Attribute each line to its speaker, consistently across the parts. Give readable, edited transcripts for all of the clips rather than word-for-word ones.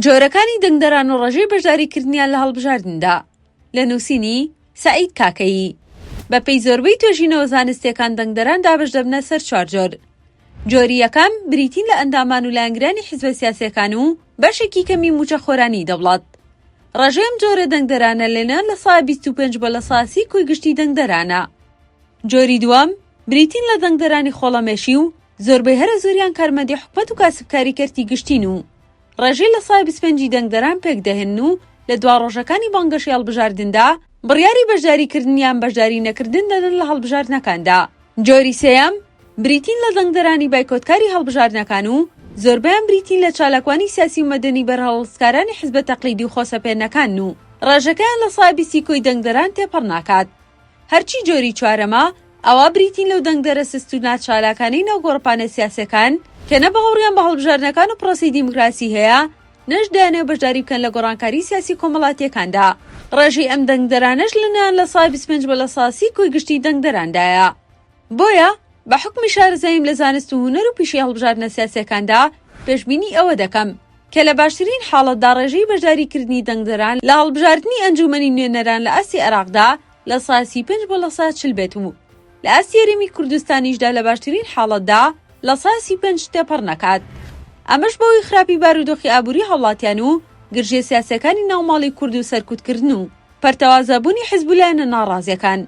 Speaker 1: جۆرەکانی دەنگدەران و ڕێژەی بەشداریکردنیان لە هەڵبژاردندا. لە نووسینی، سەعید کاکەیی. بەپێی زۆربەی توێژینەوە زانستییەکان دەنگدەران دابەش دەبنە سەر چوار جۆر. جۆری یەکەم، بریتین لە ئەندامان و لایەنگرانی حیزبە سیاسییەکان و بەشێکی کەمی مووچەخۆرانی دەوڵەت. ڕێژەی ئەم جۆرە دەنگدەرانە لەنێوان 25% بۆ 30% کۆی گشتی دەنگدەرانە. جۆری دووەم، بریتین لە دەنگدەرانی خۆڵەمێشی و زۆربەی هەرە زۆریان کارمەندی حکومەت و کاسبکاری کەرتی گشتین و ڕێژەی 25% ی دەنگدەران پێکدەهێنن و لە دوا ڕۆژەکانی بانگەشەی هەڵبژاردندا بڕیاری بەشداریکردن یان بەشداری نەکردن دەدەن لە هەڵبژاردنەکاندا. جۆری سێیەم، بریتین لە دەنگدەرانی بایکۆتکاری هەڵبژاردنەکان و زۆربەیان بریتین لە چالاکوانی سیاسی و مەدەنی بەرهەڵستکارانی حزبە تەقلیدی و خۆسەپێنەکانن و ڕێژەکەیان 20% ی کۆی دەنگدەران تێپەڕ ناکات. هەرچی جۆری چوارەمە، ئەوا بریتین لەو دەنگدەرە سست و ناچالاکانەی ناو گۆڕەپانە سیاسیەکان کە نە باوەڕیان بە هەڵبژاردنەکان و پرۆسەی دیموکراسی هەیە، نەش دەیانەوێت بەشداری بکەن لە گۆڕانکاری سیاسی کۆمەڵاتیەکاندا. ڕێژەی ئەم دەنگدەرانەش لە نێوان 25% بۆ 30% کۆی گشتی دەنگدەراندایە. بۆیە، بە حوکمی شارەزاییم لە زانست و هونەر و پیشەی هەڵبژاردنە سیاسیەکاندا، پێشبینی ئەوە دەکەم، کە لە باشترین حاڵەتدا ڕێژەی بەشداریکردنی دەنگدەران لە هەڵبژاردنی ئەنجوومەنی نوێنەران لە ئاستی عێراقدا 35% بۆ 40% بێت و لە ئاستی هەرێمی کوردستانیشدا لە باشترین حاڵەتدا 35% تێپەڕ نەکات. ئەمەش بەهۆی خراپی بارودۆخی ئابووری هاوڵاتیان و گرژییە سیاسیەکانی ناو ماڵی کورد و سەرکوتکردن و پەرتەوازەبوونی حزب و لایەنە ناڕازیەکان.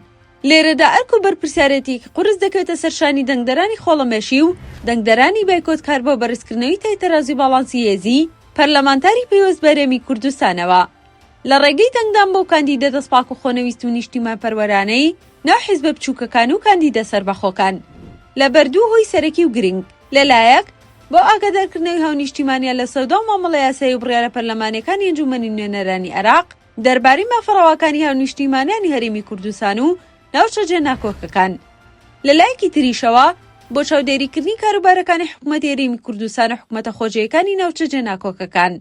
Speaker 1: لێرەدا ئەرک و بەرپرسیارێتییەکی قورس دەکەوێتە سەر شانی دەنگدەرانی خۆڵەمێشی و دەنگدەرانی بایکۆتکار بۆ بەرزکردنەوەی تای تەرازوی باڵانسی هێزی پەرلەمانتاری پەیوەست بە هەرێمی کوردستانەوە لە ڕێگەی دەنگدان بەو کاندیدە دەستپاک و خۆنەویست و نیشتیمانپەروەرانەی ناو حیزبە بچووکەکان و کاندیدە سەربەخۆکان لەبەر دوو هۆی سەرەکی و گرنگ لە لایەک بۆ ئاگادارکردنەوەی هاونیشتیمانیان لە سەودا و مامەڵە یاسایی و بڕیارە پەرلەمانیەکانی ئەنجومەنی نوێنەرانی عێراق دەربارەی مافە ڕەواکانی هاونیشتیمانیانی هەرێمی کوردستان و ناوچە جێناکۆکەکان. لە لایەکی تریشەوە بۆ چاودێریکردنی کاروبارەکانی حکومەتی هەرێمی کوردستان و حکومەتە خۆجێیەکانی ناوچە جێناکۆکەکان.